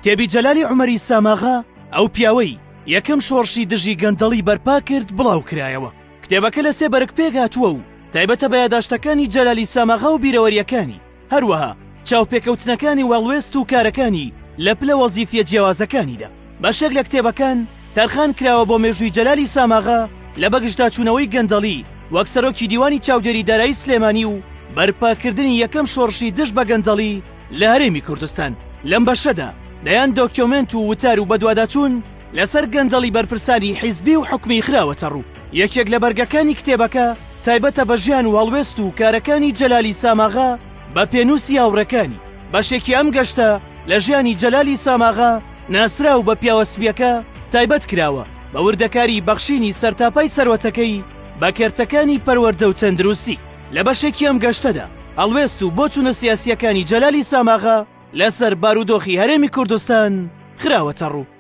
کتێبی جەلالی عومەری ساماغا، ئەو پیاوەی یەکەم شۆڕشی دژی گەندەڵی بەرپا کرد بڵاوکرایەوە. کتێبەکە لە سێ بەرگ پێکهاتووە و تایبەتە بە یاداشتەکانی جەلالی ساماغا و بیرەوەرییەکانی، هەروەها چاوپێکەوتنەکانی وهەڵوێست و کارەکانی لە پلە وەزیفییە جیاوازەکانیدا. بەشێک لە کتێبەکان تەرخان کراوە بۆ مێژووی جەلالی ساماغا لە بەگژداچوونەوەی گەندەڵی وەک سەرۆکی دیوانی چاودێری دارایی سلێمانی و بەرپاکردنی یەکەم شۆڕشی دژ بە گەندەڵی لە هەرێمی کوردستان. لەم بەشەدا دەیان دۆکیۆمێنت و وتار و بەدواداچوون لەسەر گەندەڵی بەرپرسانی حیزبی و حکومی خراوەتەڕوو. یەکێک لە بەرگەکانی کتێبەکە تایبەتە بە ژیان و هەڵوێست و کارەکانی جەلالی ساماغا بە پێنووسی هاوڕێکانی. بەشێکی ئەم گەشتە لە ژیانی جەلالی ساماغا ناسراو بە پیاوە سپییەکە تایبەت کراوە بە وردەکاری بەخشینی سەرتاپای سەروەتەکەی بە کەرتەکانی پەروەردە و تەندروستی. لە بەشێکی ئەم گەشتەدا هەڵوێست و بۆچوونە سیاسییەکانی جەلالی ساماغا لەسەر بارودۆخی هەرێمی کوردستان خراوەتەڕوو.